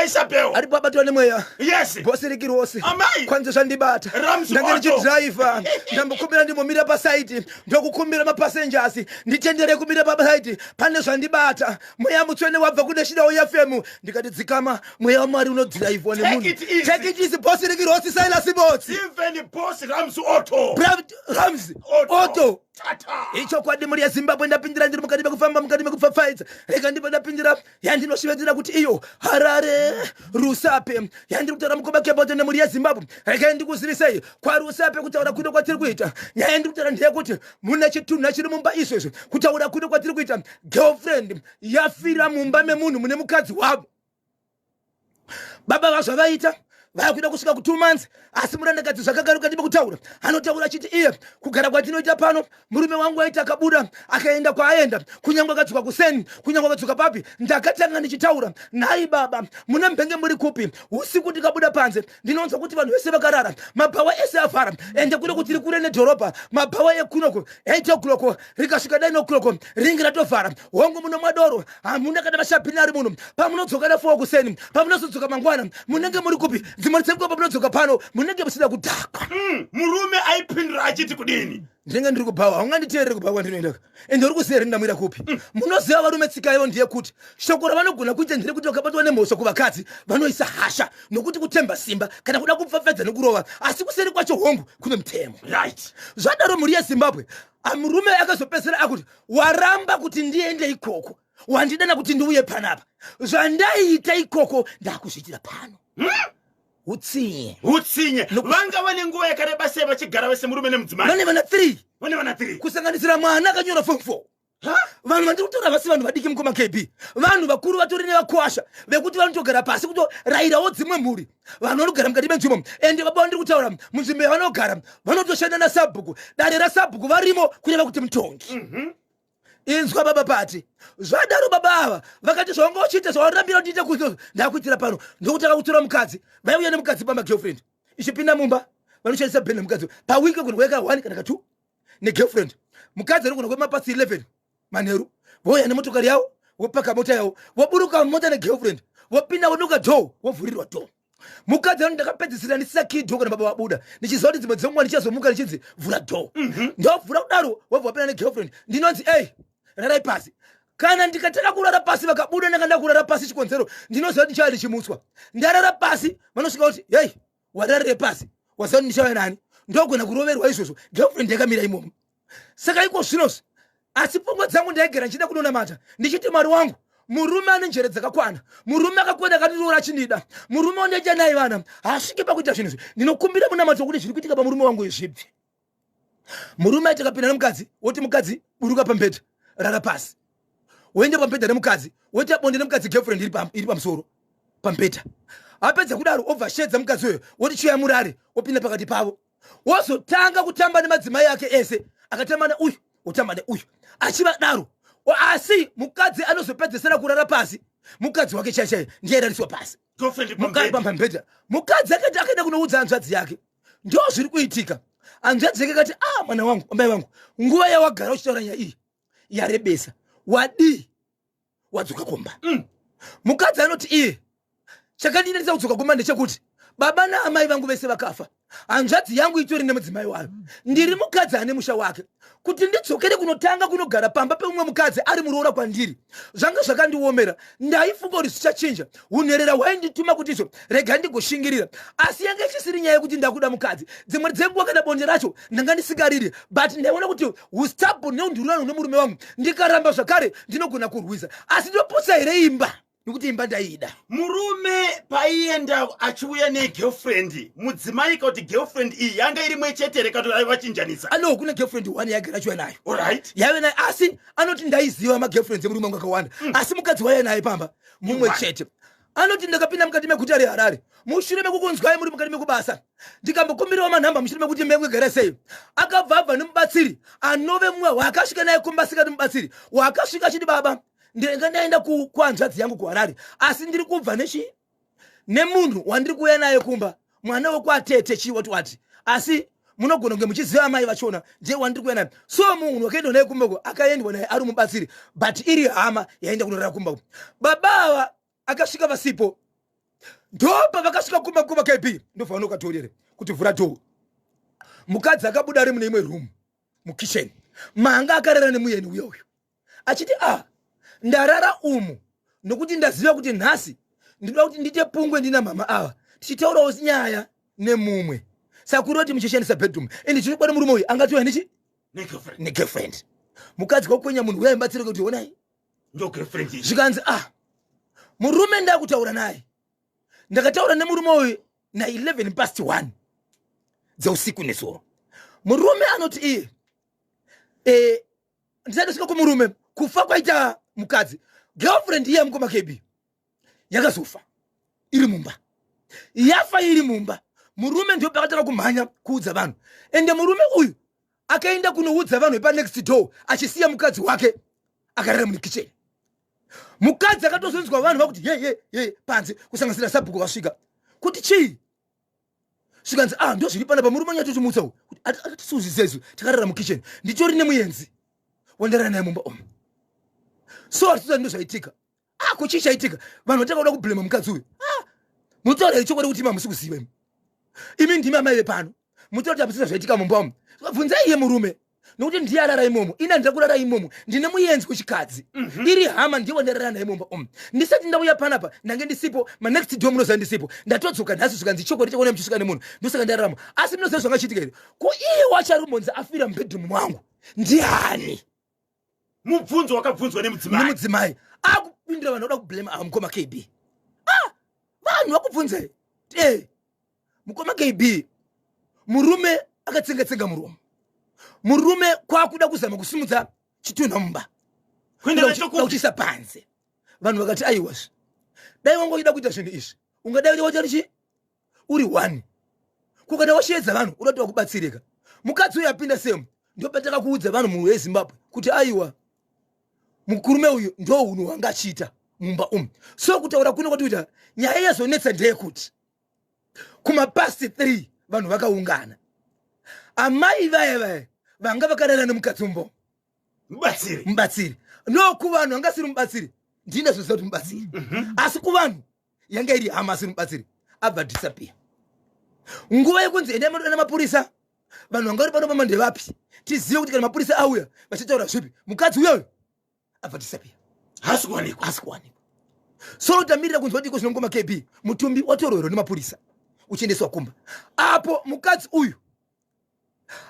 Maisabel. Aripo abatwa nemweya. Yes. Bosi Riki Rose. Amai. Kwanzi zvandibata. Rams Ndange Auto. ndichidriver. Ndambokumbira ndimbomira pasaiti. Ndokukumbira mapassengers. Nditendere kumira pasaiti. Pane zvandibata. Mweya mutsvene wabva kuNational FM. Ndikati dzikama. Mweya waMwari unodhiraivwa Take nemunhu. it easy. Take it easy. Bosi Riki Rose Silas Botsi. Even boss Rams Auto. Rams Auto. Auto. Tata. Ichokwadi mhuri yeZimbabwe ndapindira ndiri mukati mekufamba mukati mekupfapfaidza. Rega ndibva ndapindira yandinoshevedzera kuti iyo Harare Rusape yandiri kutaura mukoma Keboto nemhuri yeZimbabwe. Regai ndikuzivisei kwaRusape kutaura kuno kwatiri kuita. Nyaya yandiri kutaura ndeyekuti mune chitunha chiri mumba izvezvi. Kutaura kuno kwatiri kuita girlfriend yafira mumba memunhu mune mukadzi wavo. Baba vazvavaita vakuda kusvika ku 2 months asi murandakadzi zvakagaruka ndime kutaura anotaura achiti iye kugara kwatinoita pano murume wangu aiti akabuda akaenda kwaaenda kunyange akadzoka kuseni kunyange akadzoka papi ndakatanga ndichitaura nhai baba mune mbenge muri kupi usiku ndikabuda panze ndinonzwa kuti vanhu vese vakarara mabhawa ese avhara ende kuno kuti kure nedhorobha mabhawa ekunoko 8 o'clock rikasvika 9 o'clock ringi ratovhara hongu munomwa doro hamuna kana mashabhini ari muno pamunodzoka na 4 kuseni pamunozodzoka mangwana munenge muri kupi dzimwe dzenguva pamunodzoka pano munenge musina kudhakwa. Murume aipindura achiti kudini? Ndinenge ndiri kubhawa, haunganditeereri kubhawa kwandinoenda ende uri kuziva here ndamwira kupi? Munoziva varume tsika yavo ndeyekuti shoko ravanogona kuita nderekuti vakabatwa nemhosva kuvakadzi vanoisa hasha nokuti kutemba simba kana kuda kupfapfadza nekurova, asi kuseri kwacho hongu kune mutemo. Right. Zvadaro mhuri yeZimbabwe, murume akazopedzisira akuti waramba kuti ndiende ikoko, wandidana kuti ndiuye panapa, zvandaiita ikoko ndakuzviitira pano. Utsinye. Utsinye. Vanga vane nguva yakareba sei vachigara vese murume nemudzimai? Vane vana 3. Vane vana 3. Kusanganisira mwana akanyora form 4. Vanhu vandiri kutaura vasi vanhu vadiki mukoma KB, vanhu vakuru vatori nevakwasha vekuti vanotogara pasi kutorayirawo dzimwe mhuri. Vanhu vanogara mukati menzvimbo ende baba vandiri kutaura munzvimbo yavanogara vanotoshanda nasabhuku, dare rasabhuku varimo kureva kuti mutongi. Inzwa baba pati zvadaro baba ava vakati zvawanga uchiita zvawarambira kuti ndiite kuzo ndakuitira pano ndokutanga kutora mukadzi. Vaiuya nemukadzi pamba, girlfriend ichipinda mumba vanoshandisa bheni nemukadzi pawiki kugona kuweka 1 kana ka 2 negirlfriend. Mukadzi anogona kuema pasi 11 manheru, vouya nemotokari yavo vopaka mota yavo voburuka mota negirlfriend vopinda voduka door vovhurirwa door. Mukadzi anoti ndakapedzisira ndisina key door kana baba vabuda, ndichiziva kuti dzimwe dzenguva ndichazomuka ndichinzi vhura door. Ndovhura kudaro wobva wapinda negirlfriend, ndinonzi ei rarai pasi. Kana ndikatanga kurara pasi vakabuda ndanga ndakurara pasi, chikonzero ndinoziva kuti ndichava ndichimutswa. Ndarara pasi vanosvika kuti hei wararire pasi waziva kuti ndichava nani, ndogona kuroverwa izvozvo. Girlfriend yakamira imomo. Saka iko zvinozvi asi pfungwa dzangu ndaigara ndichida kunonamata ndichiti Mwari wangu, murume ane njere dzakakwana, murume akakwana akandiroora achindida, murume wandaita naye vana haasvike pakuita zvinhu izvi. Ndinokumbira munamato wekuti zviri kuitika pamurume wangu izvibve. Murume aiti akapinda nemukadzi woti mukadzi buruka pambedha rara pasi, woenda pambedha nemukadzi woita bonde nemukadzi, girlfriend iri pamusoro pambedha. Apedza kudaro obva shedza mukadzi uyo woti chiuya murare, wopinda pakati pavo wozotanga kutamba nemadzimai ake ese, akatamba neuyu wotamba neuyu achivadaro. Asi mukadzi anozopedzesera kurara pasi, mukadzi wake chai chai ndiye airariswa pasi. Girlfriend Mukadzi pambedha. Pambedha. Mukadzi akati akaenda kunoudza hanzvadzi yake ndo zviri kuitika. Hanzvadzi yake akati a mwana wangu, amai vangu, nguva yawagara uchitaura nyaya iyi yarebesa, wadii wadzoka kumba? Mukadzi anoti iye chakandinetsa kudzoka kumba ndechekuti baba naamai vangu vese vakafa, hanzvadzi yangu itori nemudzimai wayo, ndiri mukadzi ane musha wake. Kuti ndidzokere kunotanga kunogara pamba peumwe mukadzi ari muroora kwandiri zvanga zvakandiomera. Ndaifunga kuti zvichachinja, unherera hwaindituma kuti izvo rega ndigoshingirira, asi yanga ichisiri nyaya yekuti ndakuda mukadzi. Dzimwe dzenguva kana bonde racho ndanga ndisingariri, but ndaiona kuti ustubborn neundururano nemurume wangu, ndikaramba zvakare ndinogona kurwisa, asi ndoputsa here imba nekuti imba ndaiida. Murume paienda achiuya negirlfriend, mudzimai ka kuti girlfriend iyi yanga iri mwechete here kana kuti vachinjanisa? Ano kune girlfriend one yaigara achiuya nayo. Alright. Yaive naye, asi anoti ndaiziva magirlfriends emurume wangu akawanda, asi mukadzi waiya naye pamba mumwe One. chete. Anoti ndakapinda mukati meguta reHarare mushure mekukunzwai muri mukati mekubasa, ndikambokumbirawo manhamba mushure mekuti mengwe gara sei. Akabva abva nemubatsiri anove mumwe waakasvika naye kumba, asikati mubatsiri waakasvika achiti baba ndinenge ndaenda kuhanzvadzi yangu kuHarare, asi ndiri kubva nechi nemunhu wandiri kuuya naye kumba, mwana wekwatete chii wati wati, asi munogona kunge muchiziva amai vachona, ndiye wandiri kuuya naye. So munhu wakaendwa naye kumba uko akaendwa naye ari mubatsiri, but iri hama yaenda kunorara kumba uko. Baba ava akasvika vasipo. Ndopa vakasvika kuma kuma KB, ndofanira ukatorere kuti vhura door. Mukadzi akabuda ari mune imwe room mukitchen manga akarara nemuyeni uya uyu, achiti, a ah, ndarara umu nokuti ndaziva kuti nhasi ndinoda kuti ndite pungwe ndina mama ava, tichitaurawo nyaya nemumwe. Saka kuri kuti muchishandisa bedroom, ende chinokwani murume uyu angatouya nechi negirlfriend. Mukadzi kwakwenya munhu uya ibatsire kuti onai. Zvikanzi, ah, murume ndakutaura naye, ndakataura nemurume uyu na11 past 1 dzeusiku nezuro. Murume anoti iye ndisati ndasvika kumurume, kufa kwaita mukadzi, girlfriend iye mukoma KB yakazofa iri mumba. Yafa iri mumba, murume ndio pakatanga kumhanya kuudza vanhu. Ende murume uyu akaenda kunoudza vanhu vepanext door, achisiya mukadzi wake akarara mune kitchen. Mukadzi akatozonzwa vanhu vakuti ye ye ye panze, kusanganisira sabhuku vasvika kuti chii. Zvikanzi, ah, ndo zviri panapa, murume anyatotimutsa uyu atisiuzviziva izvi, takarara mukitchen, nditori nemuenzi wandarara naye mumba umu, so hatisiza ndo zvaitika. Ah, ko chii chaitika? Vanhu vatanga kuda kublema mukadzi uyu. Ah, munotaura here chokwadi kuti imi hamusi kuziva? Imi ndimi amai vepano, munotaura kuti hamusina zvaitika mumba umu. Bvunzai iye murume, nokuti ndiye arara imomo, ini handina kurara imomo, ndine muenzi wechikadzi. Iri hama, ndiye wandarara naye mumba umu. Ndisati ndauya panapa ndange ndisipo, manext door munoziva ndisipo, ndatodzoka nhasi. Zvikanzi, chokwadi chakuona muchisvika nemunhu, ndosaka ndararama. Asi munoziva zvangachiitika here? Ko iye wacho ari kumbonzi afira mubedroom mwangu ndiani? Mubvunzo wakabvunzwa nemudzimai. Nemudzimai akupindura, vanhu vanoda kublame ava mukoma KB. Ah, vanhu vakubvunze e mukoma KB, murume akatsenga-tsenga muromo, murume kwakuda kuzama kusimudza chitunha mumba kuchisa panze. Vanhu vakati, aiwazve, dai wanga uchida kuita zvinhu izvi, ungadai wachari chi uri one kukana washeedza vanhu, uda kuti vakubatsirika. Mukadzi uyu apinda semu, ndopataka kuudza vanhu munhu weZimbabwe kuti aiwa, mukurume uyu ndo unhu hwanga achiita mumba umu. So kutaura kuno kwatikuita, nyaya yazonetsa ndeyekuti kumapast 3 vanhu vakaungana, amai vaya vaya vanga vakarara nemukadzi mumba. Mubatsiri. Mubatsiri. No, kuvanhu vanga asiri mubatsiri, ndini ndazoziva kuti mubatsiri. Asi kuvanhu yanga iri hama, asiri mubatsiri abva disappear. Nguva yekunzi endai madona mapurisa, vanhu vanga vari pano pama ndevapi, tizive kuti kana mapurisa auya vachitaura zvipi. Mukadzi uyoyo abva disappear. Hasi kuwanikwa. Hasi kuwanikwa. So tamirira kunzwa kuti iko zvino ngoma KB, mutumbi watorwerwa nemapurisa uchiendeswa kumba. Apo mukadzi uyu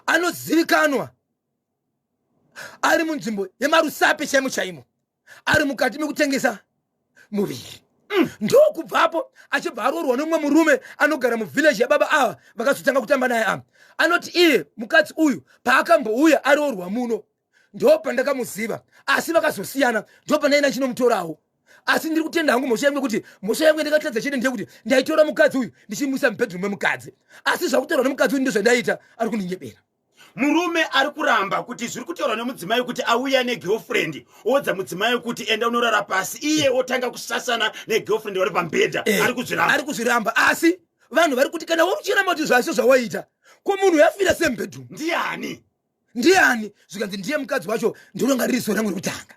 anozivikanwa ari munzvimbo yemaRusape chaimo chaimo, ari mukati mekutengesa muviri. Ndokubvapo achibva aroorwa nemumwe murume anogara muvillage yababa ava vakazotanga kutamba naye. Ava anoti iye mukadzi uyu paakambouya aroorwa muno, ndo pandakamuziva, asi vakazosiyana, ndo pandaina chinomutorawo. Asi ndiri kutenda hangu mhosva yangu, yekuti mhosva yangu yandakatadza chete ndeyekuti ndaitora mukadzi uyu ndichimuisa mubedroom memukadzi, asi zvakutorwa nemukadzi uyu ndozvandaita, ari kundinyebera. Murume ari kuramba kuti zviri kutaurwa nemudzimai kuti auya negirlfriend, odza mudzimai kuti enda unorara pasi, iye otanga kusasana negirlfriend vari pambedha. Ari kuzviramba. Ari kuzviramba, asi vanhu vari kuti kana uri uchiramba kuti zvasio zvawaita, ko munhu yafira semubedroom ndiani? Ndiani? Zvikanzi ndiye mukadzi wacho, ndinonga riri so rangu rekutanga.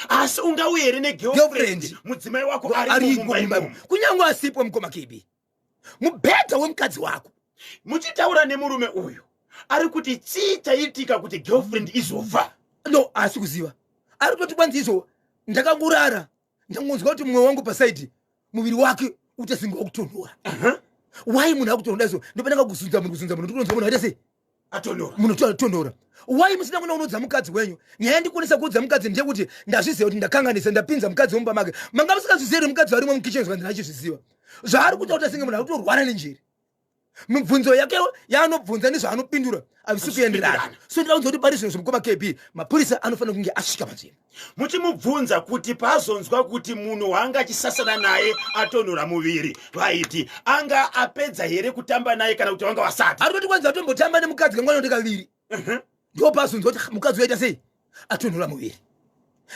Asi ungauye here negirlfriend mudzimai wako ari mumba imomo? Kunyange asipo, mukoma KB, mubhedha wemukadzi wako. Muchitaura nemurume uyu, ari kuti chii chaitika kuti girlfriend izofa? No, asi kuziva ari kutoti kwanzi izvo ndakangorara, ndangonzwa kuti mumwe wangu paside muviri wake utasinga wakutonhora. Why munhu akutonhora izvo? Ndopandanga kuzunza munhu, kuzunza munhu, ndikunonzwa munhu aita sei? Atonhora. Munhu atonhora. Why musina kuona unoudza mukadzi wenyu? Nyaya yandikonesa kuudza mukadzi ndeyekuti ndazviziva kuti ndakanganisa, ndapinza mukadzi wemumba make. Manga musingazvizivi here mukadzi varimo mukitchen? Zvikanzi ndachizviziva. Zvaari kuita kuti asinge munhu akutorwara nenjeri, mibvunzo yake yaanobvunza nezvaanopindura hazvisi kuenderana. So ndinounza kuti pari zvinhu zvemukoma KB, mapurisa anofanira kunge asvika panzvimbo. Muchimubvunza kuti paazonzwa kuti munhu waanga achisasana naye atonhora muviri, vaiti anga apedza here kutamba naye kana kuti vanga vasati? Ari kuti kwanzi atombotamba nemukadzi kangwana kuti kaviri, ndo paazonzwa kuti mukadzi waita sei, atonhora muviri.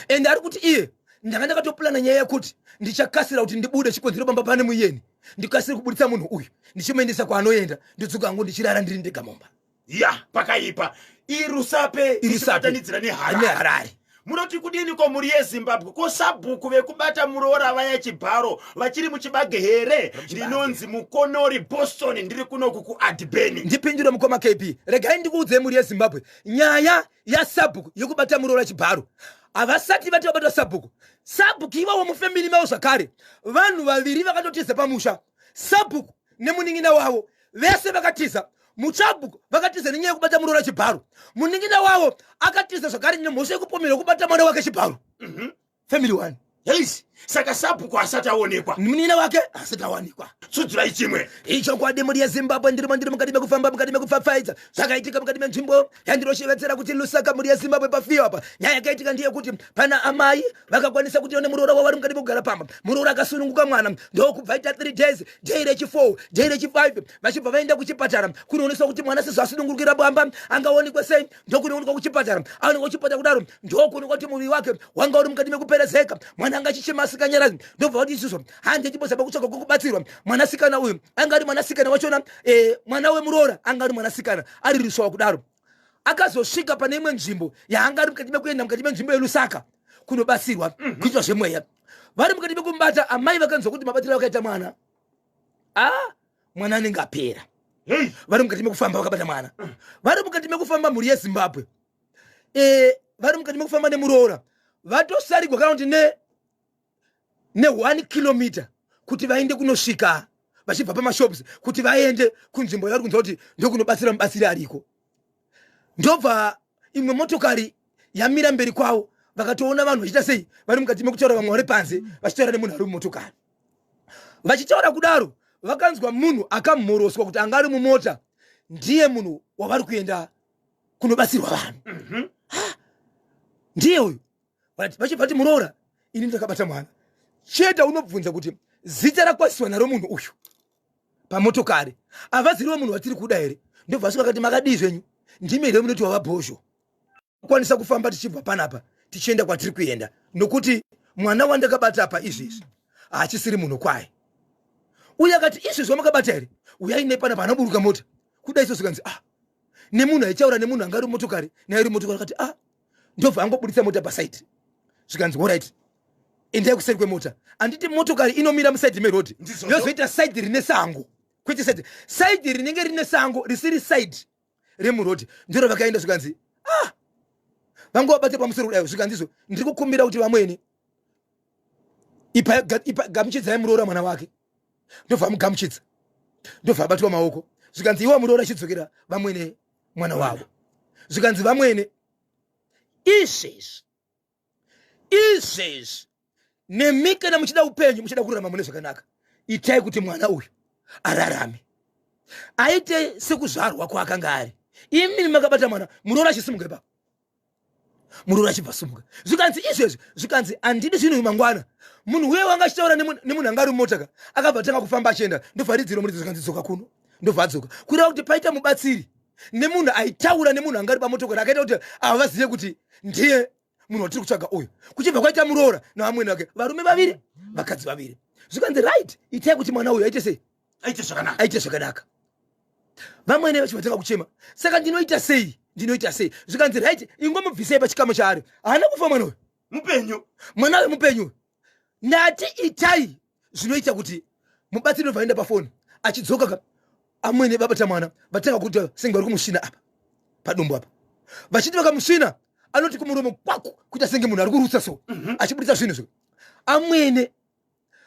Ende ari kuti iye ndanga ndakatoplana nyaya yekuti ndichakasira kuti ndibude chikonzero pamba pane muyeni, ndikasire kubuditsa munhu uyu ndichimuendesa kwaanoenda, ndodzoka hangu ndichirara ndiri ndega mumba. Ya, pakaipa. IRusape. IRusape. Ichibatanidzira neHarare. Neharare. Munoti kudini ko mhuri yeZimbabwe? Ko sabhuku vekubata muroora vaya chibharo vachiri muchibage here? Ndinonzi Mukonori Boston, ndiri kunoku kuAdbeni. Ndipindure mukoma KB. Regai ndikuudzei mhuri yeZimbabwe, nyaya yasabhuku yekubata muroora chibharo havasati vati vabatwa sabhuku. Sabhuku ivavo mufemili mavo zvakare vanhu vaviri vakatotiza pamusha, sabhuku nemunin'ina wavo vese vakatiza. Muchabhuku vakatiza nenyaya yekubata muroora chibharo, munin'ina wavo akatiza zvakare nemhosva yekupomerwa kubata mwana wake chibharo. Family one. Yes. Saka sabhuku asati aonekwa, munin'ina wake asati awanikwa. Tsudzirai chimwe. Ichokwadi mhuri yeZimbabwe, ndirimo ndiri mukati mekufamba, mukati mekupfapfaidza zvakaitika mukati menzvimbo yandiroshevedzera kuti Lusaka. Mhuri yeZimbabwe, pafiyo apa nyaya yakaitika ndeyekuti pana amai vakakwanisa kuti one muroora wavo ari mukati mekugara pamba. Muroora akasununguka mwana, ndokubva ita 3 days, day rechi4, day rechi5, vachibva vaenda kuchipatara kunooneswa kuti mwana sezvo asunungurukira bwamba angaonekwe sei. Ndokunoonekwa kuchipatara, aonekwa kuchipatara kudaro, ndokuonekwa kuti muviri wake wanga uri mukati mekuperezeka, mwana anga achichema asikanyarazi. Ndobva vati isusu hande timbozama kutsvaga kwekubatsirwa. Mwanasikana uyu anga ari mwanasikana wachona, mwana wemuroora anga ari mwanasikana ari ruswawa kudaro. Akazosvika pane imwe nzvimbo yaanga ari mukati mekuenda mukati menzvimbo yeLusaka kunobatsirwa kuitwa zvemweya. Vari mukati mekumubata, amai vakanzwa kuti mabatiro vakaita mwana, a mwana anenge apera. Vari mukati mekufamba vakabata mwana, vari mukati mekufamba mhuri yeZimbabwe, vari mukati mekufamba nemuroora, vatosarigwa kana kuti ne 1 kilometer kuti vaende kunosvika vachibva pamashops kuti vaende kunzvimbo yavari kunzwa kuti ndokunobatsira mubatsiri ariko. Ndobva imwe motokari yamira mberi kwavo, vakatoona vanhu vachiita sei, vari mukati mekutaura, vamwe vari panze vachitaura nemunhu ari mumotokari. Vachitaura kudaro, vakanzwa munhu akamhoroswa kuti anga ari mumota ndiye munhu wavari kuenda kunobatsirwa vanhu. Ndiye uyu. Vachibva vati muroora, ini ndakabata mwana chete. Unobvunza kuti zita rakwaziswa naro munhu uyu pamotokari havaziriwo munhu watiri kuda here? Ndobva vasvika vakati, makadii zvenyu, ndimi here munoti wavabhozho? Kukwanisa kufamba tichibva panapa tichienda kwatiri kuenda, nokuti mwana wandakabata apa izvezvi haachisiri munhu kwaye. Uye akati, izvezvi wamakabata here? Uyai nepanapa. Anoburuka mota kudai so, zvikanzi, ah, nemunhu aitaura nemunhu anga ari mumotokari naye uri motokari, akati, ah, ndobva angobudisa mota pasaidi. Zvikanzi, alright, endai kuseri kwemota. Handiti motokari inomira musaidi merodhi, yozoita saidi rine sango, kwete saidi, saidi rinenge rine sango risiri saidi remurodhi, ndiro vakaenda. Zvikanzi, ah, vanga vabate pamusoro kudai. Zvikanzi, izvo ndiri kukumbira kuti vamwene ipa gamuchidzai muroora mwana wake. Ndobva amugamuchidza, ndobva abatwa maoko. Zvikanzi, iwe muroora, chidzokera vamwene mwana wavo. Zvikanzi, vamwene, izvezvi izvezvi nemi kana muchida upenyu, muchida kurarama mune zvakanaka, itai kuti mwana uyu ararame, aite sekuzvarwa kwaakanga ari. Imimi makabata mwana, muroora achisimuka ipapo, muroora achibva sumuka. Zvikanzi, izvezvi, zvikanzi, handidi zvinhu mangwana munhu uye wanga achitaura nemunhu anga ari mumotaka akabva atanga kufamba achienda. Ndobva ridziro muridzi, zvikanzi, dzoka kuno. Ndobva adzoka, kureva kuti paita mubatsiri nemunhu aitaura nemunhu anga ari pamotokari akaita kuti ava vazive kuti ndiye munhu watiri kutsvaga uyu. Kuchibva kwaita muroora navamwene vake, varume vaviri, vakadzi vaviri. Zvikanzi, right, itai kuti mwana uyu aite sei? Aite zvakanaka. Aite zvakanaka. Vamwene vachivatanga kuchema, saka ndinoita sei, ndinoita sei? Zvikanzi, right, ingomubvisei pachikamu chaari. Haana kufa mwana uyu. Mupenyu. Mwana uyu mupenyu. Ndati itai zvinoita kuti mubatsiri. Ndobva aenda pafoni, achidzoka ka, amwene babata mwana, vatanga kuita senge vari kumusvina apa padumbu apa. Vachiti vakamusvina, anoti kumuromo kwaku kuita senge munhu ari kurutsa so, achibudisa zvinhu zvo. Amwene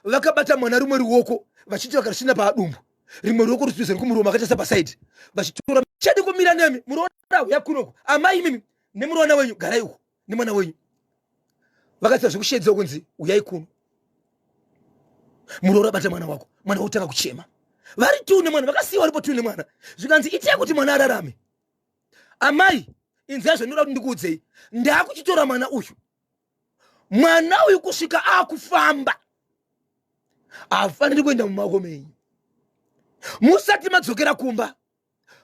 vakabata mwana rumwe ruoko, vachiti vakarusvina padumbu, rimwe ruoko rusvisa kumuromo, akaita sepasaidi vachitora. Chadi kumira nemi muroora, uya kunoku. Amai, imimi nemuroona wenyu garai uko nemwana wenyu. Vakaita zvekushedza kunzi, uyai kuno muroora, bata mwana wako. Mwana wotanga kuchema, vari tu nemwana, vakasiyiwa varipo tu nemwana. Zvikanzi, itai kuti mwana ararame. Amai, inzai zvandinoda kuti ndikuudzei. Ndakuchitora mwana uyu. Mwana uyu kusvika akufamba haafaniri kuenda mumaoko menyu. Musati madzokera kumba,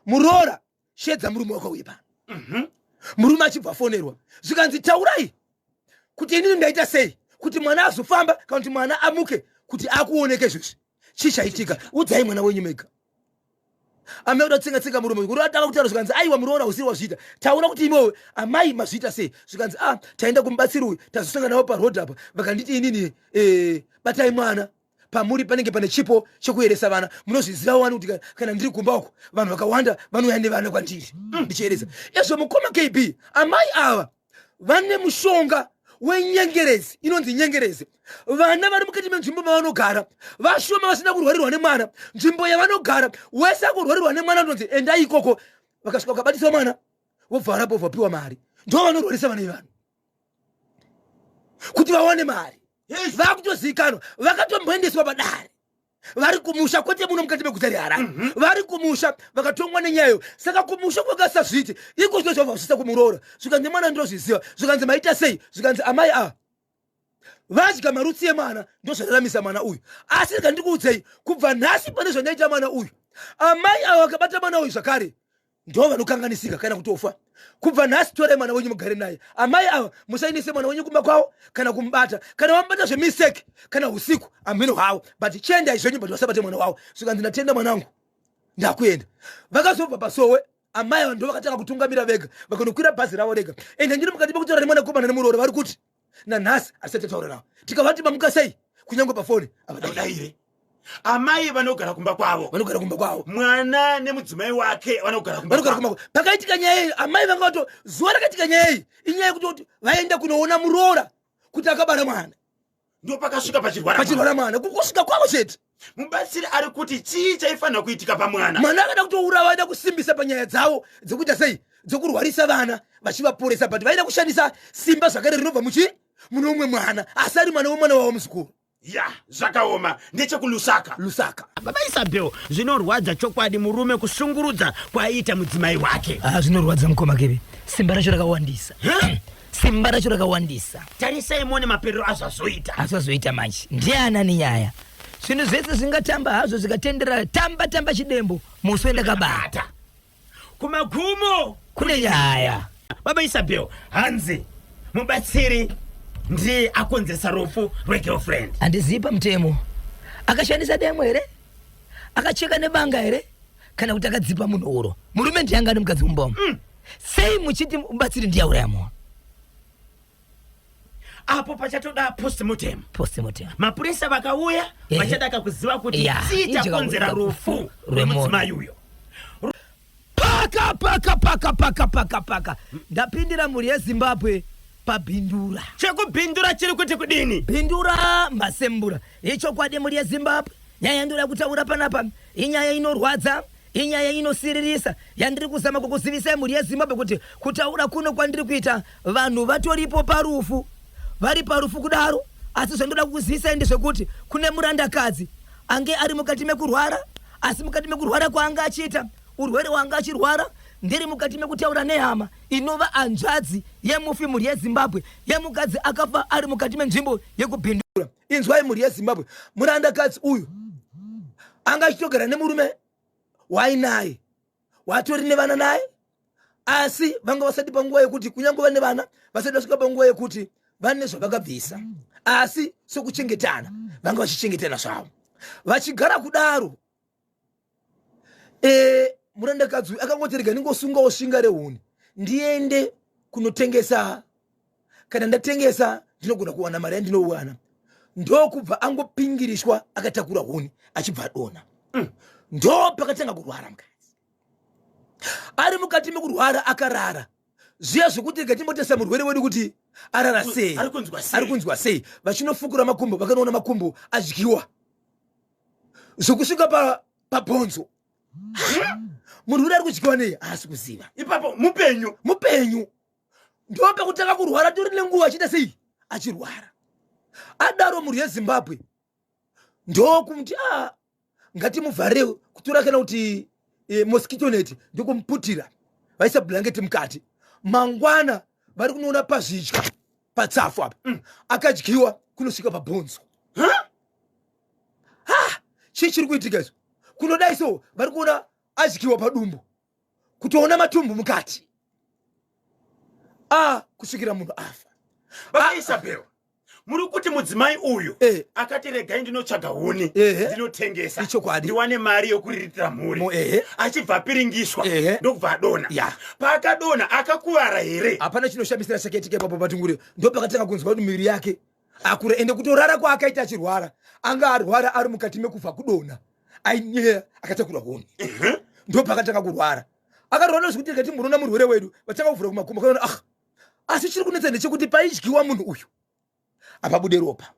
muroora, shedza murume wako uye pano. Murume achibva afonerwa, zvikanzi, taurai kuti inini ndaita sei kuti mwana azofamba, kana kuti mwana amuke, kuti akuoneke izvozvi, chii chaitika? Udzai mwana wenyu mega. Amai kuda kutsenga tsenga muromo kuti atanga kutaura, zvikanzi aiwa muroora, usiri wazviita, taura kuti imewe amai mazviita sei. Zvikanzi a ah, taenda kumubatsiri uyu, tazosangana navo paroad apa, vakanditi inini batai mwana, pamuri panenge pane chipo chekuyeresa vana. Munozviziva wani kuti kana ndiri kumba uko vanhu vakawanda vanouya nevana kwandiri ndichiyeresa. Ezvo mukoma KB, amai ava vane mushonga wenyengerezi, inonzi nyengerezi. Vana vari mukati menzvimbo mavanogara vashoma vasina kurwarirwa nemwana. Nzvimbo yavanogara, wese akurwarirwa nemwana anonzi endai ikoko. Vakasvika vakabatiswa mwana, vobva varapo, vapiwa mari. Ndo vanorwarisa vana vevanhu kuti vawane mari. Vakutozivikanwa, vakatomboendeswa padare vari kumusha, kwete muno mukati meguta reHarare. Vari kumusha vakatongwa nenyayo. Saka kumusha kwakasazviti iko zvino zvabva zvisisa kumuroora. Zvikanzi mwana ndozviziva. Zvikanzi maita sei? Zvikanzi amai ava vadya marutsi emwana, ndozvararamisa mwana uyu. Asi rega ndikuudzei, kubva nhasi pane zvandaita mwana uyu, amai ava vakabata mwana uyu zvakare ndo vanokanganisika kana kutofa. Kubva nhasi torai mwana wenyu mugare naye. Amai ava musainise mwana wenyu kumba kwavo kana kumubata. Kana vamubata zvemistake kana usiku, amhino havo, but chiendai zvenyu, but vasabate mwana wavo. Zvikanzi ndatenda mwanangu, ndakuenda. Vakazobva pasowe amai ava ndo vakatanga kutungamira vega, vakanokwira bhazi ravo rega. Ende ndiri mukati mekutaura nemwanakomana nemuroora, vari kuti nanhasi asati taura navo. Tikavati mamuka sei, kunyange pafoni avadaire. Amai vanogara kumba kwavo. Vanogara kumba kwavo. Mwana nemudzimai wake vanogara kumba kwavo. Pakaitika nyaya iyi, amai vanga vato zuva rakaitika nyaya iyi, inyaya yekuti vaenda kunoona muroora kuti akabara mwana. Ndo pakasvika pachirwara pachirwara mwana, kusvika kwavo chete. Mubatsiri ari kuti chii chaifanira kuitika pamwana? Mwana akada kutoura, vaida kusimbisa panyaya dzavo dzekuita sei, dzekurwarisa vana vachivaporesa, but vaida kushandisa simba zvakare rinobva muchi mune umwe mwana, asi ari mwana wemwana wavo muzukuru. Ya, zvakaoma. NdechekuLusaka. Lusaka. Baba Isabel, zvinorwadza chokwadi, murume kushungurudza kwaiita mudzimai wake. Ah, zvinorwadza mukoma Keve, simba racho rakawandisa. Simba racho rakawandisa. Tarisai muone maperero azvazoita. Azvazoita manje ndiana nenyaya. Zvinhu zvese zvingatamba hazvo, zvikatenderera, tamba tamba chidembo, musi wendakabata. Kumagumo kune nyaya. Baba Isabel, hanzi mubatsiri ndiye akonzeresa rufu rwegirlfriend. Handizivi pamutemo, akashandisa demo here, akacheka nebanga here, kana kuti akadzipa munhu uro. Murume ndiye anga nemukadzi mumbomo. Sei muchiti mubatsiri ndiye auraya munhu? Apo pachatoda postmortem. Postmortem. Mapurisa vakauya vachadaka kuziva kuti chii chakonzera rufu rwemudzimai uyo. Paka paka paka paka paka paka, ndapindira mhuri yeZimbabwe paBhindura. Chekubhindura chiri kuti kudini? Bhindura masembura ichokwadi. Mhuri yeZimbabwe, nyaya yandoda kutaura panapa inyaya inorwadza, inyaya inosiririsa yandiri kuzama kukuzivisai mhuri yeZimbabwe, kuti kutaura kuno kwandiri kuita vanhu vatoripo parufu, vari parufu kudaro. Asi zvandoda kukuzivisai ndezvekuti kune murandakadzi ange ari mukati mekurwara. Asi mukati mekurwara kwaanga achiita, urwere hwaanga achirwara, ndiri mukati mekutaura nehama inova hanzvadzi yemufi, mhuri yeZimbabwe, yemukadzi akafa ari mukati menzvimbo yekuBhindura. Inzwai mhuri yeZimbabwe, murandakadzi uyu anga achitogara nemurume wainaye, watori nevana naye, asi vanga vasati panguva yekuti kunyange vane vana, vasati vasvika panguva yekuti vane zvavakabvisa, asi sokuchengetana vanga vachichengetana zvavo, vachigara kudaro. Murandakadzi uyu akangoti rega ndingosungawo svinga rehuni ndiende kunotengesa, kana ndatengesa ndinogona kuwana mari yandinowana. Ndokubva angopingirishwa akatakura huni, achibva adona. Ndo pakatanga kurwara mukadzi. Ari mukati mekurwara akarara zviya zvekuti rega timbotesa murwere wedu kuti arara sei, ari kunzwa sei. Vachinofukura makumbo, vakanoona makumbo adyiwa zvokusvika pabhonzo. Munhu uri ari kudyiwa nei, haasi kuziva. Ipapo mupenyu. Mupenyu. Ndo pekutanga kurwara, tori nenguva achiita sei, achirwara adaro mhuri yeZimbabwe. Ndokumti a ngatimuvharire kutora kana kuti mosquito net, ndokumuputira, vaisa blanketi mukati. Mangwana vari kunoona pazvidya patsafu apa akadyiwa kunosvika pabhonzo. Ha, chii chiri kuitika izvo? Kunodai so vari kuona adyiwa padumbu, kutoona matumbu mukati, a kusvikira munhu afa. Baba Isabel, Muri kuti mudzimai uyu Eh. akati regai ndinotsvaga huni Ehe. ndinotengesa Ichokwadi. ndiwane mari yokuriritira mhuri Mo- ehe. achibva apiringiswa Ehe. ndokubva adona Ya. paakadona akakuvara here? Hapana chinoshamisira chakaitika ipapo patungure. Ndopakatanga kunzwa kuti miviri yake akura, ende kutorara kwaakaita achirwara, anga arwara ari mukati mekufa kudonha, ainyeya akatakura huni. Ndopakatanga kurwara, akarwara zvekuti tikati munoona murwere wedu, vatanga kuvhura kumakumbo kaona. Ah, asi chiri kunetsa ndechekuti paidyiwa munhu uyu apabude ropa.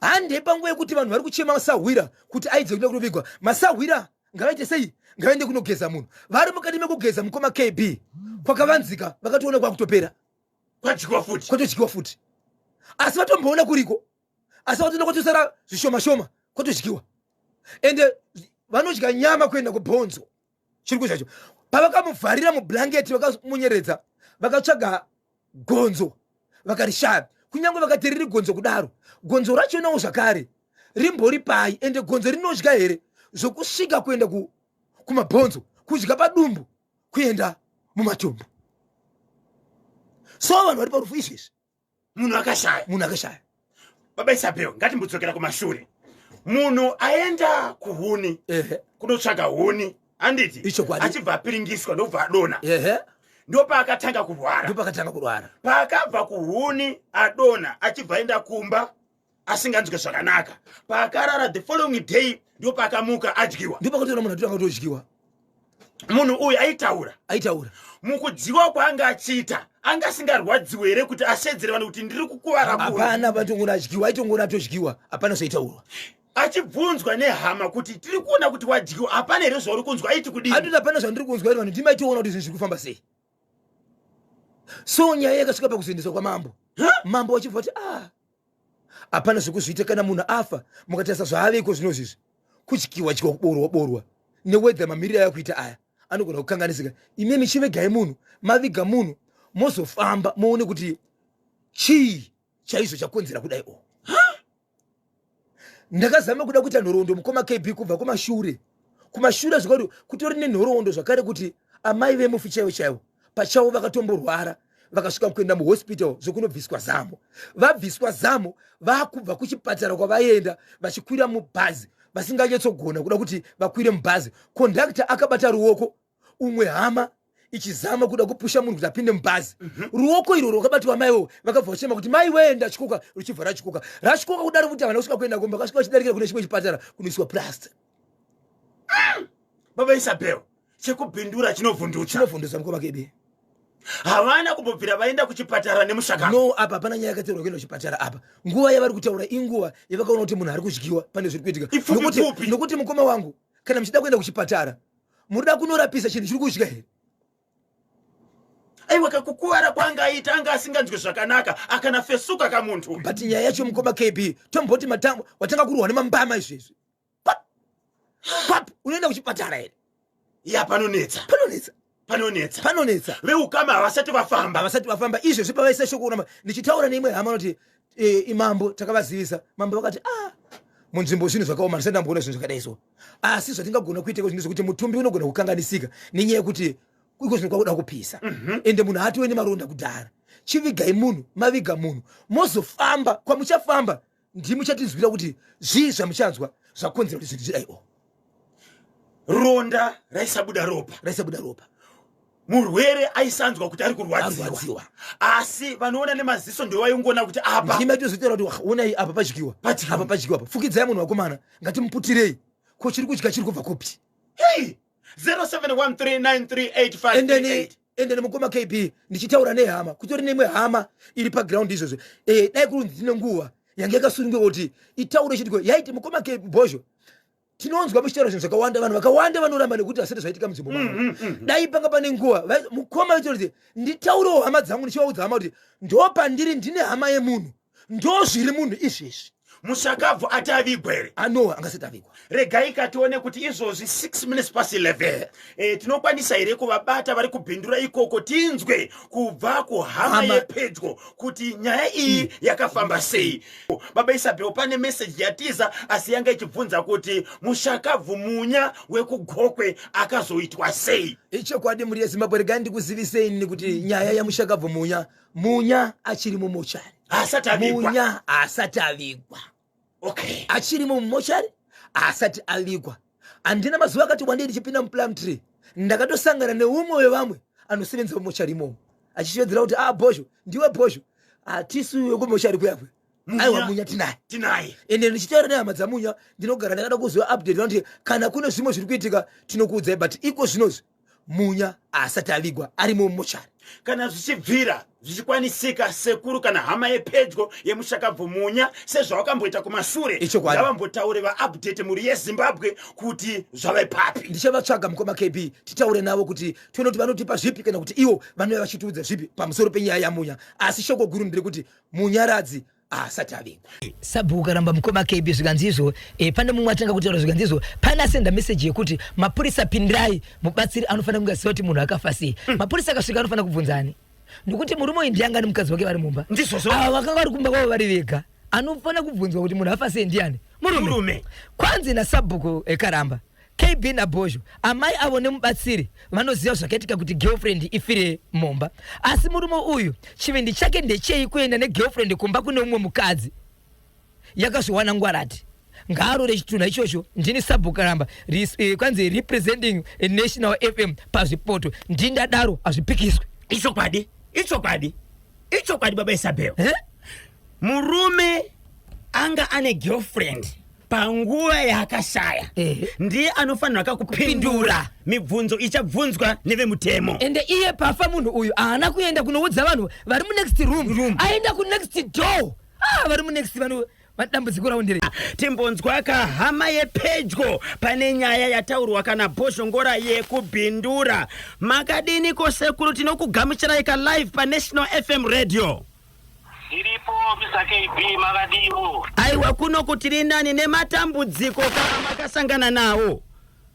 Hande panguva yekuti vanhu vari kuchema masahwira kuti aidze kuenda kunovigwa, masahwira ngavaite sei? Ngavaende kunogeza munhu. Vari mukati mekugeza, mukoma KB, kwakavanzika vakatoona kwakutopera. Kwadyiwa futi. Kwatodyiwa futi, asi vatomboona kuriko, asi vatoona kwatosara zvishoma shoma, kwatodyiwa. Ende vanodya nyama kuenda kubhonzo. Chiri kuchacho, pavakamuvharira mublanketi, vakamunyeredza, vakatsvaga gonzo vakarishaya. Kunyange vakati riri gonzo kudaro, gonzo rachonawo zvakare rimbori pai? Ende gonzo rinodya here zvokusvika kuenda kumabhonzo, kudya padumbu kuenda mumatumbu? So vanhu vari parufu izvezvi. Munhu akashaya. Munhu akashaya. Baba Isabel, ngatimbodzokera kumashure. Munhu aenda kuhuni kunotsvaga huni, handiti? Ichokwadi. Achibva apiringiswa ndobva adona. Ehe. Ndopaakatanga kurwara. Ndopakatanga kurwara. Paakabva kuhuni adona, achibva aenda kumba asinganzwe zvakanaka. Paakarara the following day, ndopaakamuka adyiwa. Ndopakatoona munhu atotanga kutodyiwa. Munhu uyu aitaura? Aitaura. Mukudziwa kwaanga achiita, anga asingarwadziwe here kuti ashedzere vanhu kuti ndiri kukuvara kuno? Hapana, vatongona adyiwa, aitongona atodyiwa, hapana zvaitaurwa. Achibvunzwa nehama kuti tiri kuona kuti wadyiwa, hapana here zvauri kunzwa, aiti kudini? Atoti hapana zvandiri kunzwa iri, vanhu ndimaitoona kuti zvinhu zviri kufamba sei. So nyaya yakasvika pakuzoendeswa kwamambo. Mambo vachibva kuti, ah, hapana zvekuzviita kana munhu afa. Mukatarisa zvaaveko zvino zvizvi, kutyiwa tyiwa, kuborwa borwa newedha, mamiriro aya kuita aya anogona kukanganisika. Ime michivegai munhu, maviga munhu, mozofamba moone kuti chii chaizvo chakonzera kudai. O, ndakazama kuda kuita nhoroondo, mukoma KB, kubva kumashure kumashure zvakati kutori nenhoroondo zvakare kuti amai vemufi chaivo chaivo pachavo vakatomborwara, vakasvika kuenda muhospital zvekunobviswa zamo. Vabviswa zamo, vakubva kuchipatara kwavaenda, vachikwira mubhazi, vasinganyatsogona kuda kuti vakwire mubhazi, kondakta akabata ruoko, umwe hama ichizama kuda kupusha munhu kuti apinde mubhazi. Ruoko irwo rwakabatwa maiwo, vakabva vachema kuti, "Mai wee, ndatyoka." Ruchibva ratyoka, ratyoka kudaro kuti havana kusvika kuenda kumba, vakasvika vachidarikira kune chimwe chipatara kunoiswa plaster. Baba Isabel, chekubhindura chinovhundutsa. Chinovhundutsa, mukoma KB. Havana kumbobvira vaenda kuchipatara nemushakano? No, apa hapana nyaya yakateerwa kuenda kuchipatara apa. Nguva yavari kutaura inguva yavakaona kuti munhu ari kudyiwa, pane zviri kuitika. Ipfupi pfupi. Nokuti mukoma wangu, kana muchida kuenda kuchipatara, murida kunorapisa chinhu chiri kudya here? Aiwa, kakukuvara kwanga aita, anga asinganzwi zvakanaka, akana fesuka kamuntu. But nyaya yacho, mukoma KB, tomboti matango watanga kurwa nemambama izvezvi, pap pap, unoenda kuchipatara here? Ya, panonetsa. Panonetsa. Panonetsa. Panonetsa. Veukama havasati vafamba. Havasati vafamba izvezvi. Pavaisa shoko kuramba, ndichitaura neimwe hama noti imambo takavazivisa, mambo vakati, "Ah, munzvimbo zvinhu zvakaoma, ndisati ndamboona zvinhu zvakadai so. Asi zvatingagona kuita iko zvinhu zvekuti mutumbi unogona kukanganisika nenyaya yekuti iko zvino kwakuda kupisa, ende munhu haatove nemaronda kudhara. Chivigai munhu, maviga munhu, mozofamba kwamuchafamba, ndimuchatinzwira kuti zvii zvamuchanzwa zvakonzera kuti zvinhu zvidai o." Ronda raisabuda ropa? Raisabuda ropa. Murwere aisanzwa kuti ari kurwadziwa? Arwadziwa. Asi vanoona nemaziso ndovaingoona kuti apa. Ndimaitozotaura kuti, "Wah, onai apa padyiwa." Padyiwa. Apa padyiwa apa, fukidzai munhu vakomana, ngatimuputirei. Ko chiri kudya chiri kubva kupi? Hey, 0713938538. Endeni, mukoma KB, ndichitaura nehama, kutori neimwe hama iri paground izvozvo. Dai kuri kunzi tine nguva yange yakasununguka kuti itaure chitiko, yaiti, "Mukoma KB Bhozho, tinonzwa muchitaura zvinhu zvakawanda, vanhu vakawanda vanoramba nekuti hasati zvaitika munzvimbo mavo." Dai panga pane nguva, mukoma vaitaura kuti nditaurewo hama dzangu, ndichivaudza hama kuti ndo pandiri, ndine hama yemunhu, ndo zviri munhu izvezvi. Mushakabvu ati avigwa here? Anowa angasati avigwa. Regai katione kuti izvozvi 6 minutes past 11, tinokwanisa here kuvabata vari kubhindura ikoko, tinzwe kubva kuhama yepedyo kuti nyaya iyi yakafamba sei. Baba Isabel, pane meseji yatiza, asi yanga ichibvunza kuti mushakabvu Munya wekuGokwe akazoitwa sei. Ichokwadi mhuri yeZimbabwe, regai ndikuzivisei ini kuti nyaya yamushakabvu Munya, Munya achiri mumochari. Haasati avigwa. Munya haasati avigwa. Achirimo mumochari, haasati avigwa. Handina mazuva akati wandei ndichipinda muPlumtree, ndakatosangana neumwe wevamwe anosevenza mumochari imomo, achishevedzera kuti, "Ah, Bhozho, ndiwe Bhozho, hatisi wekumochari kuyakwe." Munya. Aiwa, Munya tinaye. Tinaye. Ende ndichitaura nehama dzaMunya, ndinogara ndakada kuziva update, vanoti kana kune zvimwe zviri kuitika tinokuudzai, but iko zvinozvi Munya asati avigwa, arimo mumochari. Kana zvichibvira, zvichikwanisika, sekuru kana hama yepedyo yemushakabvu Munya, sezvavakamboita kumashure, Ichokwadi. ngavambotaure, vaupdate mhuri yeZimbabwe kuti zvave papi. Ndichavatsvaga, mukoma KB, titaure navo kuti tione kuti vanotipa zvipi kana kuti ivo vanouya vachitiudza zvipi pamusoro penyaya yaMunya. Asi shoko guru nderekuti Munyaradzi asati avigwa. Sabhuku karamba, mukoma KB, zvikanzi izvo pane mumwe atanga kutaura, zvikanzi izvo pane asenda meseji yekuti, "Mapurisa, pindirai mubatsiri." Anofanira kunge aziva kuti munhu akafa sei. Mapurisa akasvika, anofanira kubvunzani nekuti murume uyu ndianga nemukadzi wake vari mumba. Ndizvozvo. Ava vakanga vari kumba kwavo vari vega. Anofanira kubvunzwa kuti munhu afa sei ndiani? Murume. Murume. Kwanzi nasabhuku eKaramba, KB naBhozho, amai avo nemubatsiri vanoziva zvakaitika kuti girlfriend ifire mumba. Asi murume uyu chivindi chake ndechei kuenda negirlfriend kumba kune umwe mukadzi? Yakazviwana ngwarati, ngaarore chitunha ichocho. Ndini sabhuku Karamba, kwanzi representing National FM pazvipoto, ndindadaro, hazvipikiswe. Ichokwadi, ichokwadi, ichokwadi, baba Isabel. Eh? Murume anga ane girlfriend panguva yaakashaya ndiye anofanirwa kakupindura mibvunzo ichabvunzwa nevemutemo. Ende iye pafa munhu uyu haana kuenda kunoudza vanhu vari munext room, Room. Aenda kunext door. Ah, vari munext vano dambudziko ravo ndere Timbonzwa kahama yepedyo pane nyaya yataurwa kana Bhozhongora yekubhindura. Makadiniko sekuru? Tinokugamuchirai kalive paNational FM Radio. Ndiripo, Mr KB, makadiwo? Aiwa, kuno kutiri nani. Nematambudziko kana makasangana nawo?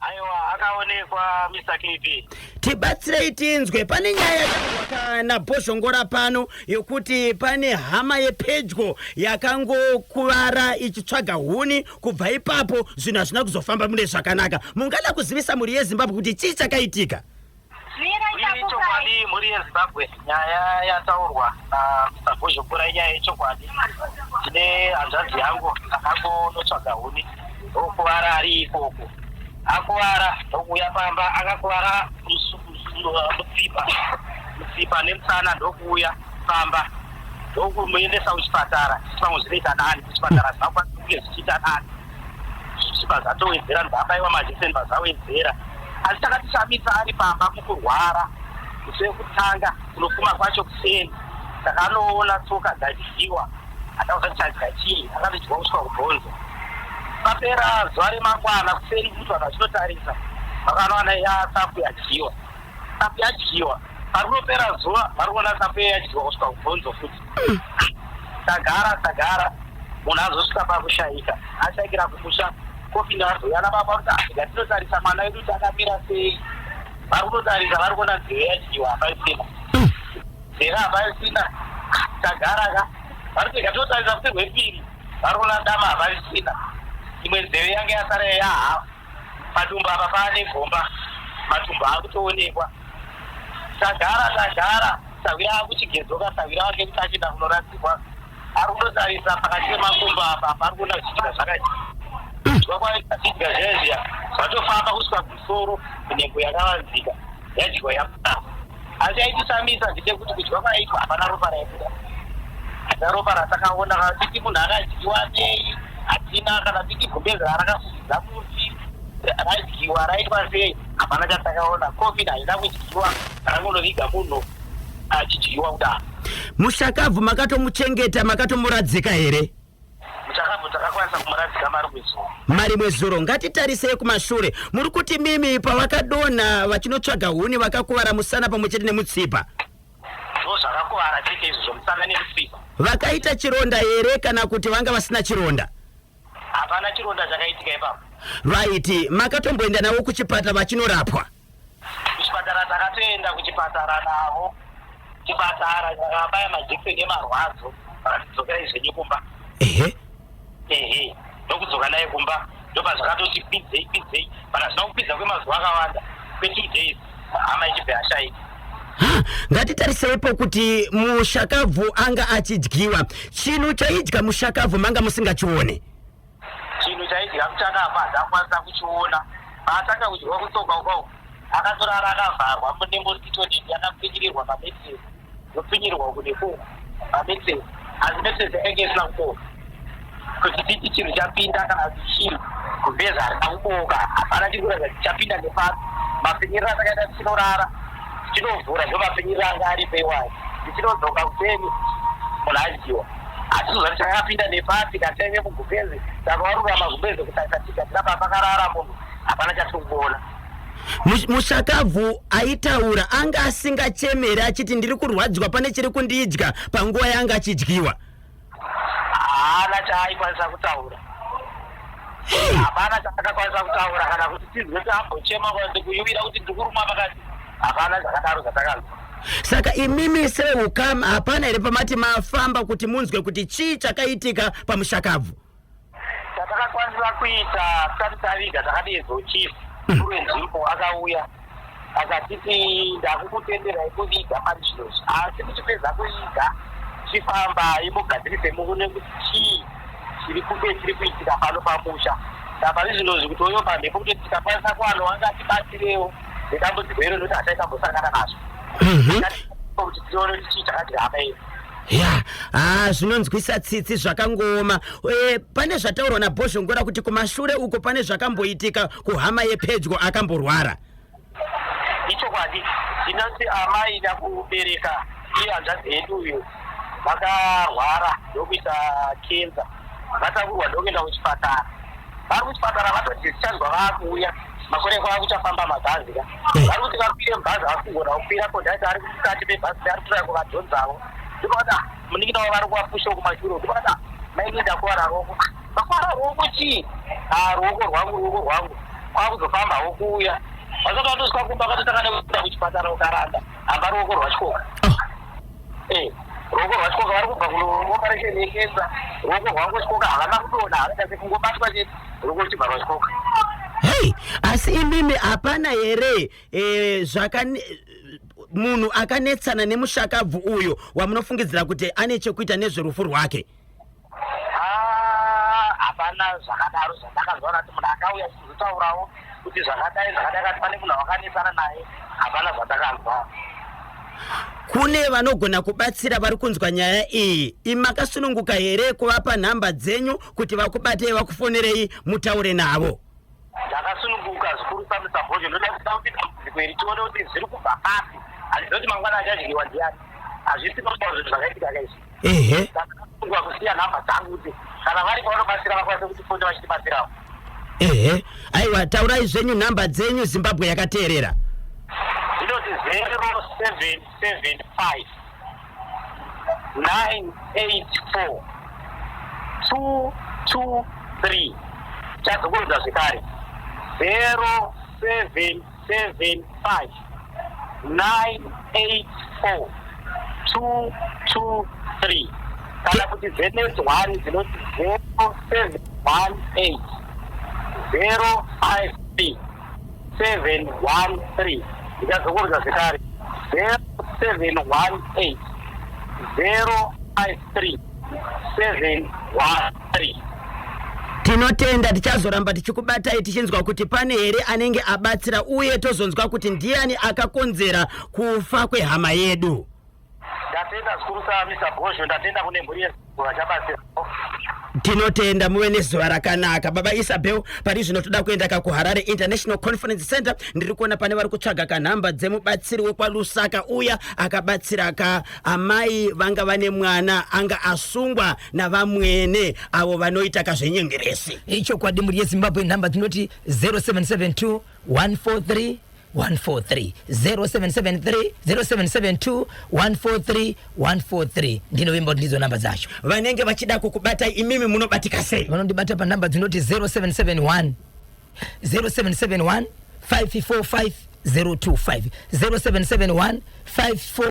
Aiwa, akaonekwa, Mr KB. Tibatsirei tinzwe, pane nyaya yataurwa kana Bhozhongora pano yokuti pane hama yepedyo yakangokuvara ichitsvaga huni. Kubva ipapo zvinhu hazvina kuzofamba mune zvakanaka. Mungada kuzivisa mhuri yeZimbabwe kuti chii chakaitika? Iri chokwadi, mhuri yeZimbabwe, nyaya yataurwa naMr Bhozhongora inyaya yechokwadi. Tine hanzvadzi yangu akangonotsvaga huni, ndokuvara ari ikoko. Akuvara ndokuuya pamba, akakuvara mutsipa nemusana, ndokuuya pamba, ndokumuendesa kuchipatara tichiti pamwe zvinoita nani. Kuchipatara zvakwanisa kunge zvichiita nani, zvichibva zvatowedzera, ndobva abaiwa majekiseni, bva zvawedzera. Asi chakatishamisa, ari pamba mukurwara, musi wekutanga kunofuma kwacho kuseni, takanoona tsoka dzadyiwa. Hatauza kuti chadya chii, akatodyiwa kusvika kubhonzo. Papera zuva remangwana kuseni kuti vanhu vachinotarisa, vakanowana yasapu yadyiwa, sapu yadyiwa. Pari kunopera zuva, vari kuona sapu iyo yadyiwa kusvika kubhonzo futi. Tagara tagara, munhu azosvika pakushayika, ashayikira kumusha. Coffin azouya nababa kuti, "Ah, ngatinotarisa mwana wedu kuti akamira sei." Vari kunotarisa, vari kuona nzeve yadyiwa, hapaisina nzeve, hapaisina. Tagara ka, vari kuti ngatinotarisa kuti rwepiri, vari kuona dama hapaisina, imwe nzeve yange yasara yahafu. Padumbu apa paane gomba, matumbu akutoonekwa. Tagara tagara, sahwira akuchigezoka, sahwira wake kuti achienda kunoradzikwa, ari kundotarisa pakati pemakumbo apa apa, ari kuona zvidya zvakadyiwa. Kwaita zvidya zviya zviya zvatofamba kusvika kumusoro kunhengo yakavanzika yadyiwa yabuda. Asi aitishamisa ndechekuti kudyiwa kwaiitwa hapana ropa raibuda, hatina ropa ratakaona. Kana titi munhu akadyiwa nei, hatina. Kana titi gumbezi rarakafukidza mufi radyiwa, raitwa sei, hapana chatakaona. Coffin haina kudyiwa, rangonoviga munhu achidyiwa kudaro. Mushakabvu makatomuchengeta, makatomuradzika here? Muchakabvu takakwanisa kumuradzika marimwe zuva. Marimwe zuro. Ngatitarisei kumashure. Muri kuti mimi pavakadonha vachinotsvaga huni vakakuvara musana pamwe chete nemutsipa? Ndo zvakakuvara chete izvozvo, musana nemutsipa. Vakaita chironda here kana kuti vanga vasina chironda? Hapana chironda chakaitika ipapo. Right, makatomboenda navo kuchipatara vachinorapwa? Kuchipatara takatoenda kuchipatara navo. Chipatara chakabaya majekiseni emarwadzo, vakati, "Dzokai zvenyu kumba." Ehe, ndokudzoka naye kumba. Ndobva zvakatoti kwidzei kwidzei, but hazvina kukwidza kwemazuva akawanda, kwe2 days. Hama ichibva yashaika. Ngatitariseipo kuti mushakabvu anga achidyiwa. Chinhu chaidya mushakabvu manga musingachione. Chinhu chaidya muchakabvu handakwanisa kuchiona. Paatanga kudyiwa kutsoka ukoko, akatorara akavharwa mune mosquito net yakapfinyirirwa pamattress, yopfinyirirwa uku nekuku pamattress, asi mattress yainge isina kubooka kuti titi chinhu chapinda kana kuti chii. Gumbezi harina kubooka, hapana chiri kuratidza kuti chapinda nepapi. Mapfinyiriro atakaita tichinorara tichinovhura ndo mapfinyiriro anga aripo iwayo. Tichinodzoka kuseni munhu adyiwa, hatizwa kuti chakapinda nepapi kana chaive mugumbezi. Takawarura magumbezi kutarisa tigadzira papakarara munhu, hapana chatiri kuona. Mushakabvu aitaura anga asingachemeri achiti ndiri kurwadziwa, pane chiri kundidya panguva yaanga achidyiwa? Haana chaaikwanisa kutaura, hapana chaakakwanisa kutaura kana kuti tinzwe kuti ambochema kana kuti kuyuwira kuti ndiri kurumwa pakati. Hapana zvakadaro zvatakanzwa. Saka imimi seukama hapana here pamati mafamba kuti munzwe kuti chii chakaitika pamushakabvu? Chatakakwanisa kuita tisati taviga, takadeedzawo chief wenzvimbo. Akauya akatiti, "Ndakukutenderai kuviga pari zvinozvi, asi muchipedza kuviga chifambai mugadzirise muone kuti chii chiri kunge chiri kuitika pano pamusha." Saka pari zvinozvi kuti oyo pamhepo kuti tikakwanisa kuwana wangatibatsirewo nedambudziko iro, nokuti hataitambosangana nazvo kuti tione kuti chii chakadya hama yedu. Ya, ah, zvinonzwisa tsitsi, zvakangooma. Pane zvataurwa naBhozhongora kuti kumashure uko pane zvakamboitika kuhama yepedyo akamborwara. Ichokwadi, tinoti amai nyakubereka iye hanzvadzi yedu uyu vakarwara ndokuita kenza, vatakurwa ndokuenda kuchipatara. Vari kuchipatara vatodischargwa, vaakuuya makore kwava kuchafamba mabhazi ka. Vari kuti vakwire mubhazi, havasi kugona kukwira. Kondakita ari mukati mebhazi ari kutoya kuvadhonzavo. Ndikavati, "Ah, munin'ina wavo vari kuvapusha kumashure." Ndikavati, "Ah, maini, ndakuvara ruoko." "Makuvara ruoko chii?" "Ah, ruoko rwangu, ruoko rwangu." Kwakuzofambawo kuuya, vasati vatosvika kumba vakatotanga nekuenda kuchipatara ukaranda hamba ruoko rwatyoka. Ruoko rwatyoka, vari kubva kuoperation yekenza, ruoko rwangu tyoka, havana kudonha, havaita sekungobatwa chete, ruoko ruchibva rwatyoka. Hei, asi imimi hapana here munhu akanetsana nemushakabvu uyu wamunofungidzira kuti ane chekuita nezverufu rwake? Ah, hapana zvakadaro zvandakanzwa kuti munhu akauya achizotaurawo kuti zvakadai zvakadai kati pane munhu wakanetsana naye. Hapana zvandakanzwa. Kune vanogona kubatsira vari kunzwa nyaya iyi, imakasununguka here kuvapa nhamba dzenyu kuti vakubatei, vakufonerei, mutaure navo? Ndakasununguka zvikuru saMr Bhozho. Ndoda kuda kuti dambudziko iri tione kuti zviri kubva papi. Handizivi kuti mangwana achadyiwa ndiani, hazvisi pautaura zvinhu zvakaitika kaizvi. Ndakasununguka kusiya nhamba dzangu kuti kana vari pavanobatsira vakwanise kuti vachitibatsirawo. Ehe, aiwa, taurai zvenyu nhamba dzenyu, Zimbabwe yakateerera. Ndinoti 0775 984 223. Chadzokorodza zvekare, 0775 984 223, kana kuti dzenext one dzinoti 0718 053 713. Ndichadzokorodza zvekare, 0718 053 713. Tinotenda, tichazoramba tichikubatai tichinzwa kuti pane here anenge abatsira, uye tozonzwa kuti ndiani akakonzera kufa kwehama yedu. Ndatenda zvikuru saMr Bhozho, ndatenda kune mhuri yevachabatsira. Tinotenda, muve nezuva rakanaka, baba Isabel. Pari zvino toda kuenda kakuHarare International Conference Center. Ndiri kuona pane vari kutsvaga kanhamba dzemubatsiri wekwaLusaka uya akabatsira ka amai vanga vane mwana anga asungwa navamwene avo vanoita kazvenyengeresi. Ichokwadi, mhuri yeZimbabwe, nhamba dzinoti 0772 143 143, 0773, 0772 143 143. Ndinovimba kuti ndidzo namba dzacho. Vanenge vachida kukubatai imimi munobatika sei? Vanondibata panhamba dzinoti 0771, 0771 545 025, 0771 54